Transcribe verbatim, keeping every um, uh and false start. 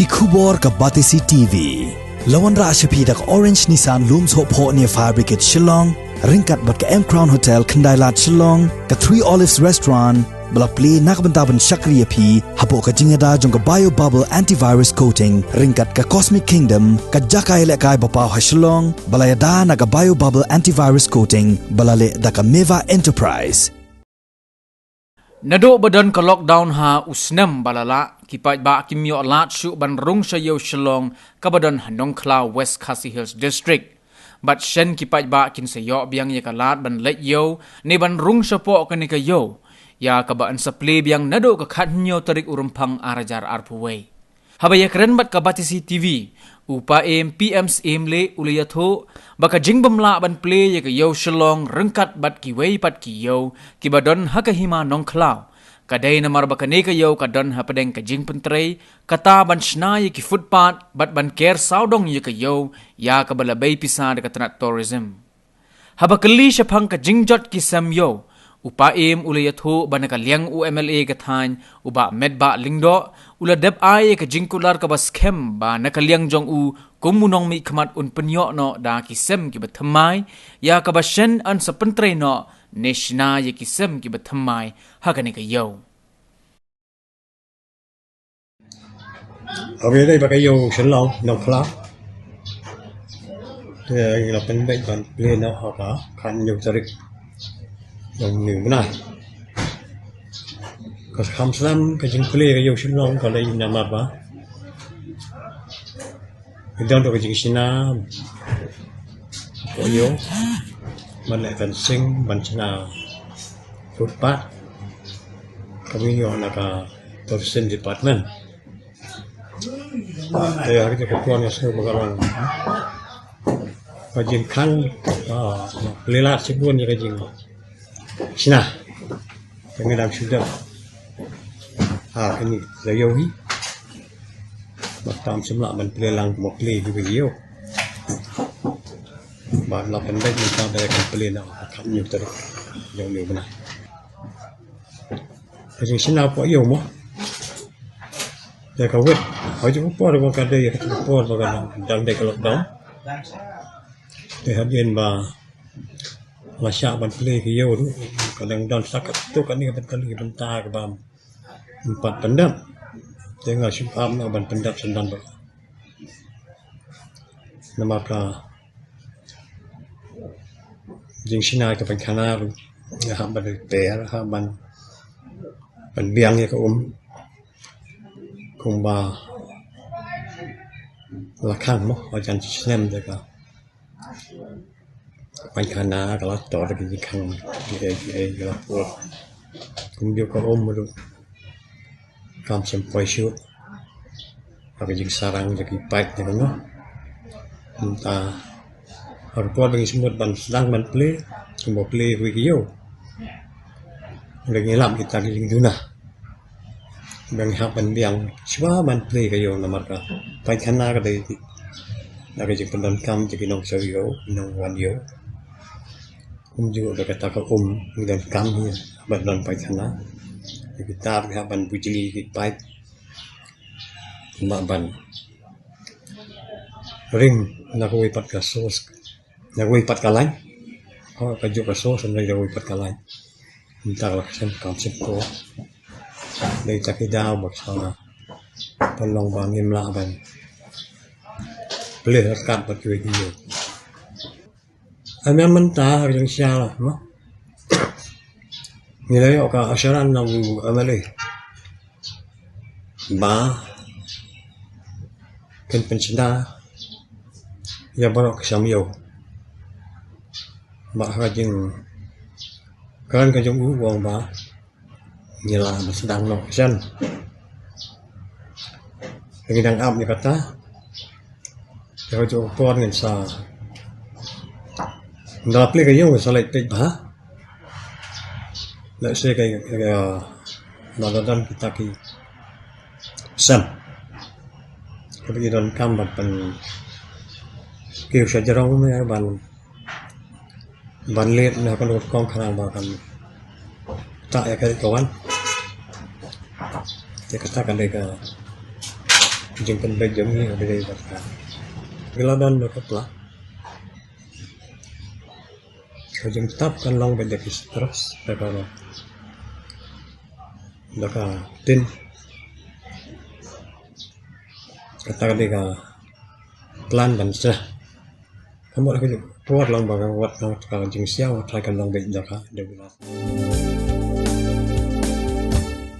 Ki khubor ka Batesi T V. La wanrah sha phi da ka Orange Nissan Lumsohphoh near Fire Brigade Shillong, ryngkat bad ka M Crown Hotel Khyndai Lad Shillong, ka Three Olives Restaurant, ba la plie na ka bynta ban shakri ïa phi hapoh ka jingïada jong ka Bio Bubble Antivirus Coating, ryngkat ka Cosmic Kingdom, ka jaka ïalehkai ba paw ha Shillong, ba la ïada na ka Bio Bubble Antivirus Coating, ba la leh da ka Meva Enterprise. Naduh ba don ka lockdown ha u snem ba la lah, ki paidbah kim ïoh lad shuh ban rung sha ïew Shillong kaba don ha Nongkhlaw, West Khasi Hills District. Bad shen ki paidbah kin sa ïoh biang ïa ka lad ban leit ïew ne ban rung shapoh kane ka ïew, ïa kaba yn sa plie biang naduh ka khathynñiew tarik u Rymphang ar hajar arphew wei. Haba ïakren bad ka Batesi T V, u Paiem P M Syiemlieh u la ïathuh ba ka jingbymlah ban plie ïa ka ïew Shillong ryngkat bad kiwei pat ki ïew kiba don ha ka hima Nongkhlaw, ka dei namar ba kane ka ïew ka don hapdeng ka jingpyntrei, kata ban shna ïa ki footpath bad ban ker sawdong ïa ka ïew, ïa kaba la bei pisa da ka tnat tourism. Haba kylli shaphang ka jingjot ki sem ïew, u Paiem u la ïathuh ba na ka liang u M L A ka thaiñ, u Bah Metbah Lyngdoh, u la dep ai ïa ka jingkular kaba skhem ba na ka liang jong u kum u nongmihkhmat un pynïoh noh da ki sem kiba thymmai, ïa kaba shen yn sa pyntrei noh ne shna ïa ki sem kiba thymmai ha kane ka ïew. Haba ïadei bad ka ïew Shillong Nongkhlaw, te ngi la pynbeit ban plie noh ha ka khathynñiew tarik jong une u bnai. Ka kham slem ka jingplie ka ïew Shillong ka dei namar ba ngi don ruh ka jingshna hapoh ïew ban leh fencing, ban shna footpath, kaba ngi ïoh na ka Tourism Department. Te ha kata ka por nga sngew ba ka long ka jingkhang, ah, plie lad shibun ïa ka jingshna. Te nga dang shu dep, ah, kane la ïoh hi. Bad tam shym lah ban plie lang, mo plie hi ba ïoh. Bad la pynbeit mynta ba kan plie na ka khathynñiew tarik jong une u bnai. Ka jingshna hapoh ïew mo. Te ka wit, ha kajuh ka por ba ka dei, ha kajuh ka por ba ka dang dei ka lockdown. Te hadien ba la shah ban plie ka ïew ruh, ka dang don sa katto katne ka bynta, ka bynta kaba ym pat pyndep. Te nga shu ap noh ban pyndep syndon ba. Namar ka jingshna ka painkhana ruh, nga hap ban repair, hap ban, ban biang ïa ka um. Kumba la khang mo, la jan snem te ka painkhana ka la tor, ki jingkhang kiei kiei ka la pur. Kumjuh ka um ruh kam shym poi shuh ha ka jingsarang jong ki paip ne kumno. Mynta ha ka por ba ngi sngewmut ban sdang ban plie, kumba plie kawei ka ïew, ba ngi lap kita ki jingduna ba ngi hap ban biang shuwa ban plie ka ïew, namar ka painkhana ka dei na ka jingpyndonkam jong ki nongshong ïew, ki nongwan ïew. Kumjuh da kata ka um ngi donkam hi ban don painkhana. Kita ki hap ban bujli ki paip, kumba ban ring na kawei pat ka source, na kawei pat ka line. Ka, kajuh ka source na kawei pat ka line. Mynta ka la ka shem kam shem ko. Dei ta ki daw ba ka sa pynlong ba ngim lah ban plie ryngkat bad kiwei ki ïew. Ym, mynta ha ka jingshisha mo, ngi la ïoh ka assurance na u M L A ba kin pynshna ïa baroh ki sem ïew. Ba ha ka jingkren ka jong u, u ong ba ngi la sdang noh shen. Ngi dang ap ïa kata. Ïa kajuh ka por ngin sa, ynda la plie ka ïew ngin sa leit peit bha. Lehse ka, ka, ynda la don kita ki sem kaba ngi donkam ban pynkiew sha jrong ne ban ban leit na kano ka rukom khnang ba kan ktah ïa ka ri ka wan. Te kata ka dei ka Jingpynbeit jong ngi ka dei ba ka, ngi la don da ka pla. Ka jingtap kan long beit da ki stress, da ka, da ka tin. Kata ka dei ka plan ban sah. Ka mut ka por long ba ka wat ka, ka jingsiaw ka trai kan long beit da ka, da ka.